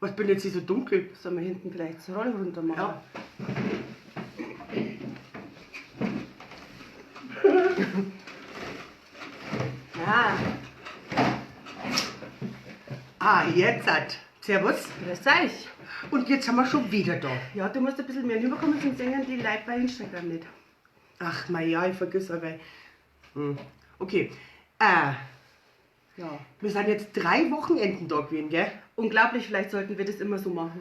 Was bin jetzt hier so dunkel? Sollen wir hinten vielleicht das Roll runter machen? Ja. Ah, Ah, jetzt hat. Servus. grüß euch. Und jetzt sind wir schon wieder da. Ja, du musst ein bisschen mehr rüberkommen, sonst sehen die Leute bei Instagram nicht. Ach, mei, ja, ich vergiss aber. Hm. Okay. Ja. Wir sind jetzt 3 Wochenenden da gewesen, gell? Unglaublich, vielleicht sollten wir das immer so machen.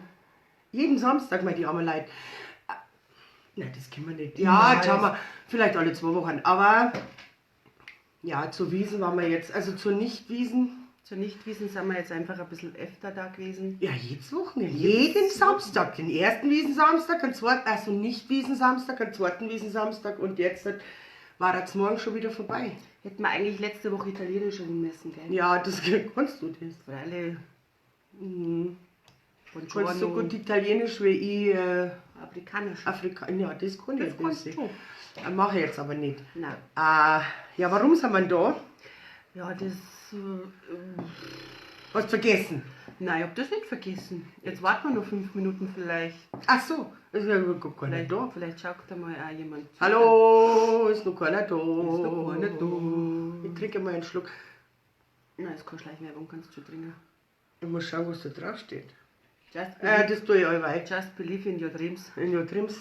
Jeden Samstag, mei, die armen Leute. Nein, das können wir nicht. Ja, Nein, jetzt haben wir vielleicht alle 2 Wochen. Aber ja, zur Wiesn waren wir jetzt, also zur Nicht-Wiesn. Zur Nicht-Wiesn sind wir jetzt einfach ein bisschen öfter da gewesen. Ja, jedes Wochenende. Jeden Samstag. Den ersten Wiesn-Samstag, den zweiten, also Nicht-Wiesn-Samstag, den zweiten Wiesn-Samstag und jetzt war das morgen schon wieder vorbei. Hätten wir eigentlich letzte Woche Italienisch üben müssen, gell? Ja, das kannst du das. Freilich. Mhm. Buongiorno. Kannst so gut Italienisch wie ich Afrikanisch. Afrika. Ja, das kann ich Das ein kannst bisschen. du. Mach ich jetzt aber nicht. Nein. Ja, warum sind wir denn da? Ja, das. Hast du vergessen? Nein, ich hab das nicht vergessen. Jetzt warten wir noch 5 Minuten vielleicht. Ach so, ist ja gar keiner Vielleicht, da. vielleicht schaut da mal auch jemand zu. Hallo, ist noch keiner da. Ist noch keiner da. Ich trinke mal einen Schluck. Nein, ist keine Schleichwerbung, kannst du schon trinken. Ich muss schauen, was da drauf steht. Just believe, Das tue ich allweil. just believe in your dreams. In your dreams.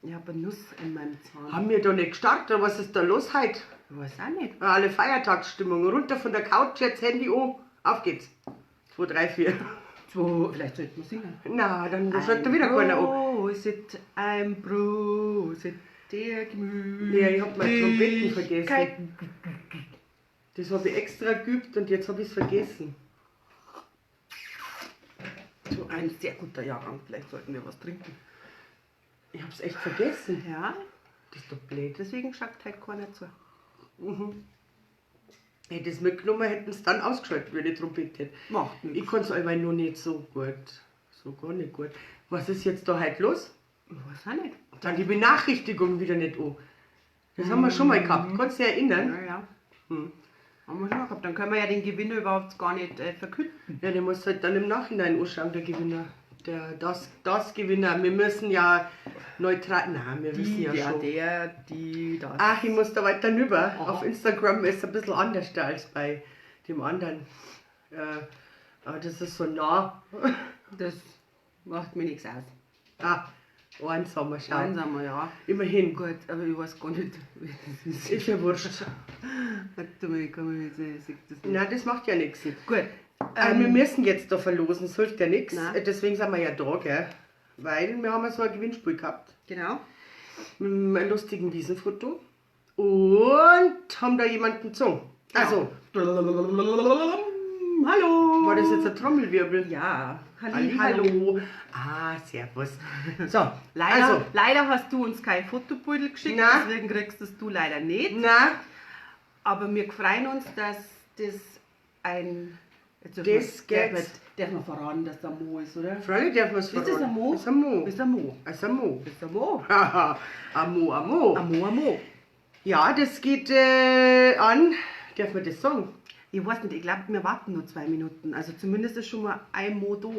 Ich hab eine Nuss in meinem Zahn. Haben wir da nicht gestartet? Was ist da los heute? Ich weiß auch nicht. Alle Feiertagsstimmung. Runter von der Couch, jetzt Handy an. Auf geht's. 2, 3, 4. 2, vielleicht sollten wir singen. Na, dann schaut da wieder keiner an. Prosit, ein Prosit der Gemütlichkeit. Ja, ich hab meine Trompeten vergessen. Das hab ich extra geübt und jetzt hab ich's vergessen. So ein sehr guter Jahrgang, vielleicht sollten wir was trinken. Ich hab's echt vergessen. Ja, Das ist doch blöd. deswegen schaut halt keiner zu. Mhm. Hätte ich es mitgenommen, hätten es dann ausgeschaltet, wenn ich Trompete hätte. Macht nichts. Ich kann's allweil noch nicht so gut. So gar nicht gut. Was ist jetzt da heute los? Ich weiß auch nicht. Dann die Benachrichtigung wieder nicht an. Das haben wir schon mal gehabt. Kannst du dich erinnern? Ja, ja. Hm. Haben wir schon mal gehabt. Dann können wir ja den Gewinner überhaupt gar nicht verkünden. Ja, den musst du halt dann im Nachhinein anschauen, der Gewinner. Das Gewinner. Wir müssen ja neutral. Nein, wir wissen ja der, schon. der, die, das. Ach, ich muss da weiter rüber. Aha. Auf Instagram ist es ein bisschen anders da als bei dem anderen. Aber das ist so nah. Das macht mir nichts aus. Ah, eins haben wir schon. Eins haben wir, ja. Immerhin. Gut, aber ich weiß gar nicht, wie das ist. Ist ja wurscht. Warte mal, ich kann mir jetzt, ich seh das nicht. Nein, das macht ja nichts. Gut. Wir müssen jetzt da verlosen, das hilft ja nichts. Nein. Deswegen sind wir ja da, gell? Weil wir haben ja so ein Gewinnspiel gehabt. Genau. Mit einem lustigen Wiesenfoto. Und haben da jemanden gezogen. Also. Hallo. War das jetzt ein Trommelwirbel? Ja. Halli, Halli, hallo. Ah, servus. So, Leider, also. leider hast du uns kein Fotobeutel geschickt, Nein. deswegen kriegst das du leider nicht. Nein. Aber wir freuen uns, dass das ein... Jetzt dürfen Das wir, geht. darf man verraten, dass das ein Mo ist, oder? Freilich darf man's Ist das verraten. ein Mo? Ist ein Mo. Ist ein Mo. Ist ein Mo. Ist ein Mo. Haha, ein Mo, ein Mo. Ein Mo, ein Mo. Ja, das geht an. Darf man das sagen? Ich weiß nicht, ich glaub, wir warten nur 2 Minuten. Also zumindest ist schon mal ein Mo da.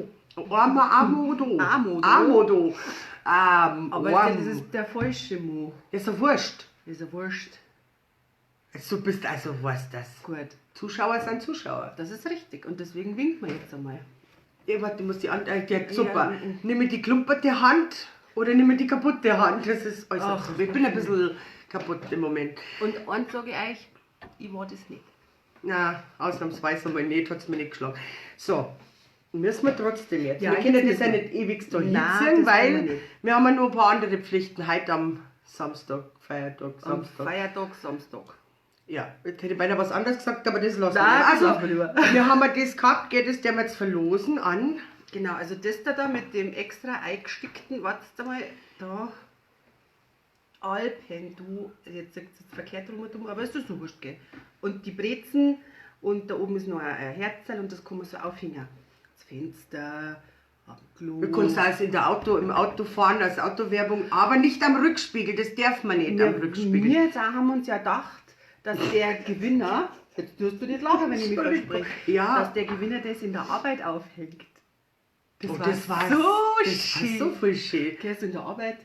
Einmal ein Mo da. Ein Mo da. Ein Mo da. Aber das ist der falsche Mo. Ist ja wurscht. Ist ja wurscht. Du bist also, weißt das. Gut. Zuschauer sind Zuschauer. Das ist richtig. Und deswegen winken wir jetzt einmal. Ja, warte, du musst die Hand, die, super. Ja, mm, mm. Nimm die klumperte Hand oder nimm die kaputte Hand. Das ist äußerst. Ach. Ich bin ein bisschen kaputt im Moment. Und eins sage ich euch, ich war das nicht. Na, ausnahmsweise mal nicht, hat's mir nicht geschlagen. So, müssen wir trotzdem jetzt. Ja, wir können jetzt das ja müssen wir. nicht ewig da Nein, hinziehen, das können weil wir nicht. wir haben ja noch ein paar andere Pflichten heute am Samstag, Feiertag, Am Samstag. Feiertag, Samstag. Ja, jetzt hätte ich beinahe was anderes gesagt, aber das lassen Nein, wir. das Also, lassen wir lieber. wir haben ja das gehabt, gell, das werden wir jetzt verlosen an. Genau, also das da mit dem extra eingestickten, warte mal, da, Alpendu, jetzt sagt es verkehrt rum und um, aber ist das so wurscht, gell? Und die Brezen und da oben ist noch ein Herzerl und das kann man so aufhängen. Das Fenster, am Klo. Wir können es also im Auto fahren als Autowerbung, aber nicht am Rückspiegel, das darf man nicht am Rückspiegel. Wir jetzt auch haben uns ja gedacht, dass der Gewinner, jetzt tust du nicht lachen, wenn ich mich Entschuldigung. verspreche, Ja. dass der Gewinner das in der Arbeit aufhängt. Das Oh, war das war so das schön. War so viel schön. Gehst in der Arbeit,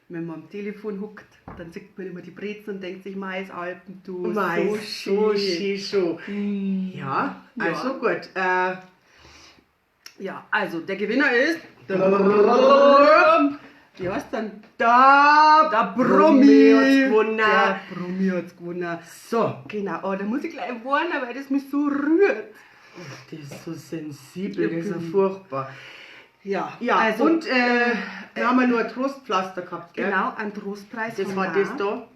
wenn man am Telefon huckt, dann sieht man immer die Brezen und denkt sich, Mais Alpen, du, Mei, so so schön. schön schon. Ja, also gut. Ja, also der Gewinner ist. Wie heißt denn? Da, Der Brummi hat's gewonnen. Der Brummi hat's gewonnen. So, Genau, oh, da muss ich gleich weinen, weil das mich so rührt. das ist so sensibel, das ist ja furchtbar. Ja, Ja, also, und da haben wir nur ein Trostpflaster gehabt, gell? genau, ein Trostpreis. Das von war La. das da.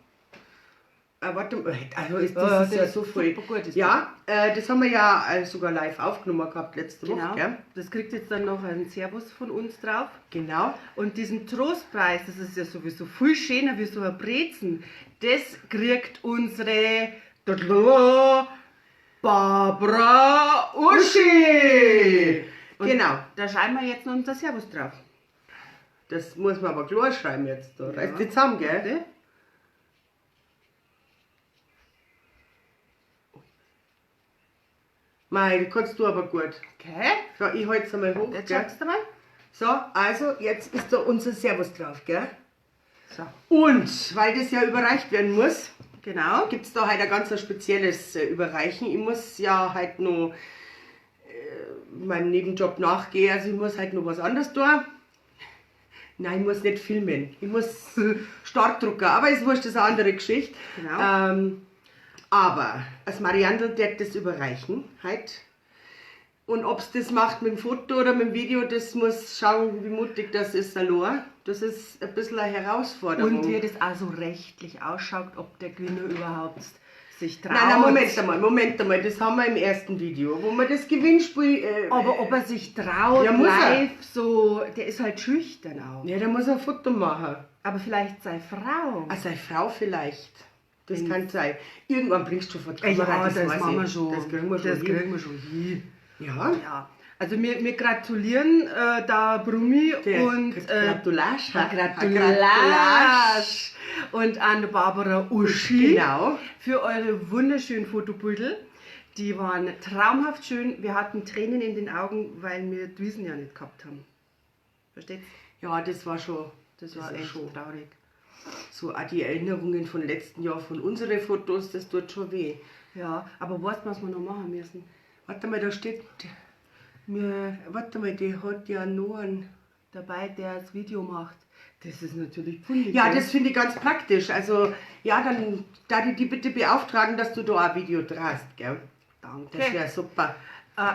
Warte mal, also ist, das Ja, ist ja das so ist voll. super gut, ist Ja, das haben wir ja sogar live aufgenommen gehabt letzte Genau, Woche, gell? das kriegt jetzt dann noch einen Servus von uns drauf. Genau. Und diesen Trostpreis, das ist ja sowieso viel schöner wie so ein Brezen, das kriegt unsere Barbara Uschi. Und Genau. Da schreiben wir jetzt noch unser Servus drauf. Das muss man aber klar schreiben jetzt. Da. Ja. Reißt die zusammen, gell? Warte. Mei, das kannst du aber gut. Okay, So, ich halte es einmal hoch. jetzt Gell? schaust du mal. So, also jetzt ist da unser Servus drauf, gell? So, Und weil das ja überreicht werden muss, genau. gibt es da heute ein ganz spezielles Überreichen. Ich muss ja heute noch meinem Nebenjob nachgehen, also ich muss halt noch was anderes tun. Nein, ich muss nicht filmen. Ich muss Startdrucker, aber ist wurscht, das ist eine andere Geschichte. Genau. Aber als Mariandl wird das überreichen heute. Und ob's das macht mit dem Foto oder mit dem Video, das muss schauen, wie mutig das ist, allein. Das ist ein bisschen eine Herausforderung. Und wie das auch so rechtlich ausschaut, ob der Gewinner überhaupt sich traut. Nein, nein, Moment einmal, das haben wir im ersten Video, wo wir das Gewinnspiel... Aber ob er sich traut, Ja, muss er. live so, der ist halt schüchtern auch. Ja, der muss ein Foto machen. Aber vielleicht seine Frau. Ah, seine Frau vielleicht. Das kann sein. Irgendwann bringst du vor die Kamera, Ja, das weiß machen wir ich. schon. Das kriegen wir schon Das hin. kriegen wir schon hin. Ja. Ja. Also wir gratulieren da Brummi Der und Gratulage. Gratulage und an Barbara Uschi. Genau. Für eure wunderschönen Fotobeutel. Die waren traumhaft schön. Wir hatten Tränen in den Augen, weil wir die Wiesen ja nicht gehabt haben. Versteht's? Ja, das war schon. Das war ist echt schon. traurig. So auch die Erinnerungen von letzten Jahr von unseren Fotos, das tut schon weh. Ja, aber weißt du, was wir noch machen müssen? Warte mal, da steht. Wir Warte mal, die hat ja nur einen. dabei, der das Video macht. Das ist natürlich pfundig. Ja, gell? das finde ich ganz praktisch. Also, ja, dann da die bitte beauftragen, dass du da ein Video drehst, gell? Danke. Das wäre super.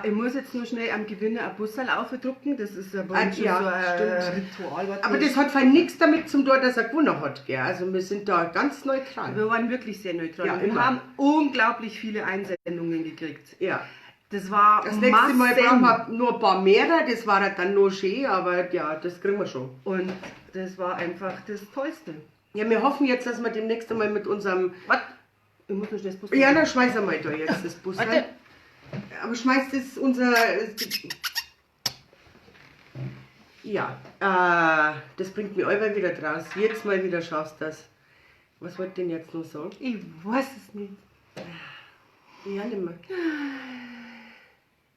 Ich muss jetzt nur schnell am Gewinner ein Busserl aufdrucken. Das ist aber Ah, schon ja, so ein stimmt. Ritual. was Aber das hat fein nichts damit zum tun, dass er gewonnen hat, gell? Also wir sind da ganz neutral. Wir waren wirklich sehr neutral. Ja, Und wir immer. haben unglaublich viele Einsendungen gekriegt. Ja. Das war Das nächste Mal Massen. brauchen wir nur ein paar mehr, das war dann nur schön, aber ja, das kriegen wir schon. Und das war einfach das Tollste. Ja, wir hoffen jetzt, dass wir demnächst einmal mit unserem... Was? Ich muss noch schnell das Busserl. Ja, dann schmeiß einmal da jetzt das Bus Warte. rein. Aber schmeiß das unser... Ja, das bringt mich allweil wieder draus. Jetzt mal wieder schaffst du das. Was wollt ihr denn jetzt noch sagen? Ich weiß es nicht. Ja, nicht mehr.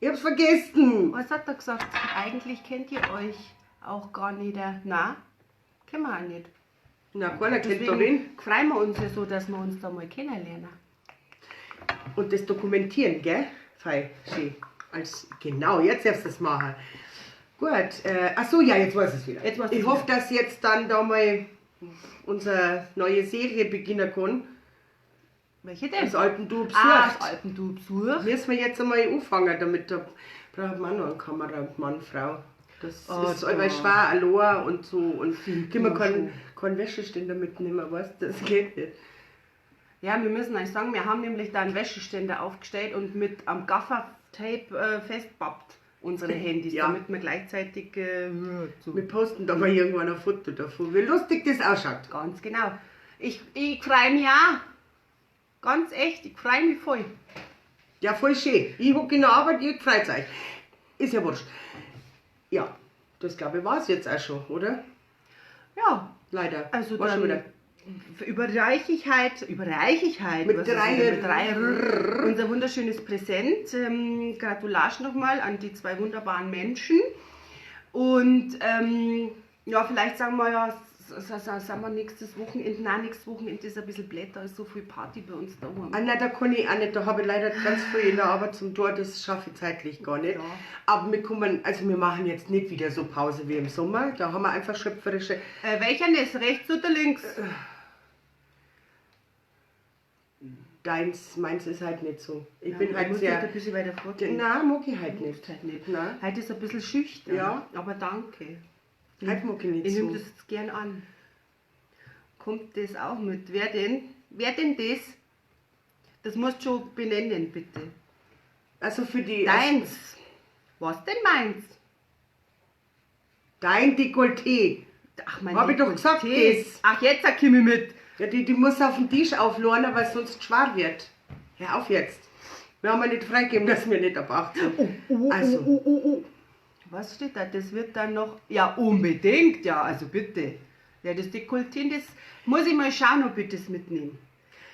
Ich hab's vergessen. Was hat er gesagt? Eigentlich kennt ihr euch auch gar nicht. Na, kennen wir auch nicht. Na, keiner kennt da wen. Deswegen freuen wir uns ja so, dass wir uns da mal kennenlernen. Und das dokumentieren, gell? Fei, schön. Als, genau, jetzt darfst du das machen. Gut, ach so, ja, jetzt weiß ich es wieder. Jetzt weißt Ich du's hoffe, dass jetzt dann da mal unsere neue Serie beginnen kann. Welche denn? Das Alpendu besucht. Ah, das Alpendu besucht. Müssen wir jetzt einmal anfangen, damit da braucht man noch einen Kameramann, Frau. Das Oh, ist allweil da. schwer, allein und so. Und Finden können wir wir keinen Wäscheständer mitnehmen, weißt du, das geht nicht. Ja, wir müssen euch sagen, wir haben nämlich da einen Wäscheständer aufgestellt und mit am Gaffer-Tape festbappt unsere Handys, Ja. damit wir gleichzeitig so. Wir posten da mal irgendwann ein Foto davon, wie lustig das ausschaut. Ganz genau. Ich freue mich auch. Ganz echt, ich freue mich voll. Ja, voll schön. Ich hocke in der Arbeit, ihr freut euch. Ist ja wurscht. Ja, das glaube ich war es jetzt auch schon, oder? Ja, Leider. also war dann schon wieder. Überreichigkeit, Mit was ist drei denn mit drei R, unser wunderschönes Präsent. Gratulage nochmal an die zwei wunderbaren Menschen. Und ja, vielleicht sagen wir ja, sagen wir nächstes Wochenende, nein, nächstes Wochenende ist ein bisschen blöd, da ist so viel Party bei uns daheim. Ah, nein, da kann ich auch nicht, da habe ich leider ganz viel in der Arbeit zum Tor, das schaffe ich zeitlich gar nicht. Ja. Aber wir kommen, also wir machen jetzt nicht wieder so Pause wie im Sommer, da haben wir einfach schöpferische. Welcher ist, rechts oder links? Deins, meins ist halt nicht so. Ich Ja, bin halt muss sehr. halt ein bisschen weiter vorgehen. Nein, mag ich halt nicht. Halt nicht. Nein. Heute ist ein bisschen schüchtern. Ja. Aber danke. Halt mag ich nicht Ich so. nehme das jetzt gern an. Kommt das auch mit? Wer denn? Wer denn das? Das musst du schon benennen, bitte. Also für die. Deins. Was denn meins? Dein Dekolleté. Ach, mein Hab ich doch gesagt, Dekolleté. das. Ach, jetzt komm ich mit. Ja, die muss auf den Tisch auflohnen, weil es sonst schwer wird. Hör auf jetzt. Wir haben ja nicht freigegeben, dass wir nicht ab 18. Oh, Also. oh. Was steht da? Das wird dann noch. Ja, unbedingt, ja, also bitte. Ja, das Dekolleté, das muss ich mal schauen, ob ich das mitnehme.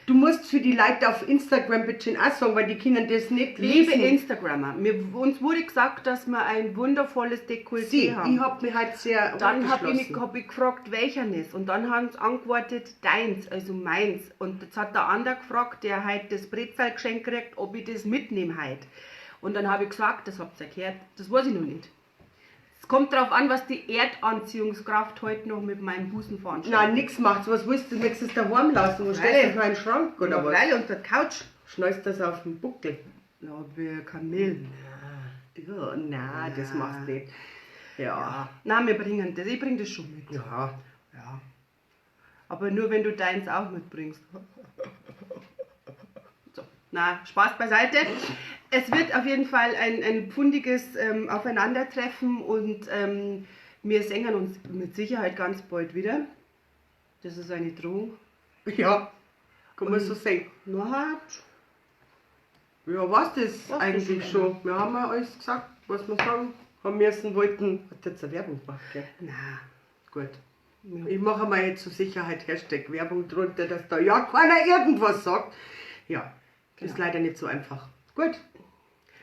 Du musst für die Leute auf Instagram bitte auch sagen, weil die können das nicht lesen. Liebe Instagrammer, uns wurde gesagt, dass wir ein wundervolles Dekolleté Sie, haben. ich hab mich halt sehr Dann habe ich, abgeschlossen. hab ich gefragt, welcher ist. Und dann haben sie antwortet, deins, also meins. Und jetzt hat der andere gefragt, der halt das Brezel geschenkt kriegt, ob ich das mitnehme heute. Und dann habe ich gesagt, das habt ihr gehört, das weiß ich noch nicht. Es kommt darauf an, was die Erdanziehungskraft heute noch mit meinem Busen veranstaltet. Nein, nix macht's. Was willst du? Möchtest du es daheim lassen? Wo stellst du das in einen Schrank oder Ja, was? freilich, unter der Couch. Schneust das auf den Buckel? Ja, wir Kamel. Ja, nein, das machst du nicht. Ja. Nein, wir bringen das. Ich bring das schon mit. Ja. Ja. Aber nur, wenn du deins auch mitbringst. So, na, Spaß beiseite. Es wird auf jeden Fall ein pfundiges Aufeinandertreffen und wir singen uns mit Sicherheit ganz bald wieder. Das ist eine Drohung. Ja. Kann man so sehen. Na, hat. Ja, war's das War's eigentlich das schon? Wir haben ja alles gesagt, was wir sagen haben müssen, wollten. Hat jetzt eine Werbung gemacht, gell? Na, Gut. Ja. Ich mache mal jetzt zur Sicherheit Hashtag Werbung drunter, dass da ja keiner irgendwas sagt. Ja, ist leider nicht so einfach. Gut.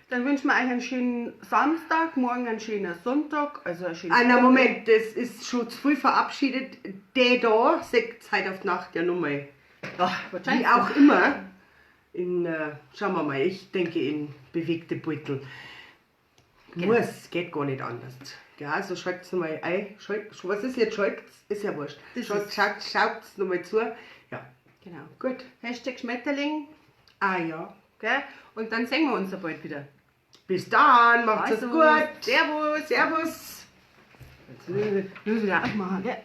Dann wünschen wir euch einen schönen Samstag, morgen einen schönen Sonntag, also einen schönen Ah, na Moment, das ist schon zu früh verabschiedet. Der da sagt heute auf die Nacht ja nochmal. Ach, wahrscheinlich. Wie auch immer. In, schauen wir mal, ich denke in bewegte Beutel. Muss, geht gar nicht anders. Ja, also schalt's nochmal ein. Was ist jetzt schalt's? Ist ja wurscht. Das Schaut's nochmal zu. Ja, Genau. gut. Hashtag Schmetterling, Ah ja. gell? Und dann sehen wir uns ja bald wieder. Bis dann, macht's Also, es gut. Servus. Servus. Jetzt müssen wir wieder aufmachen, gell?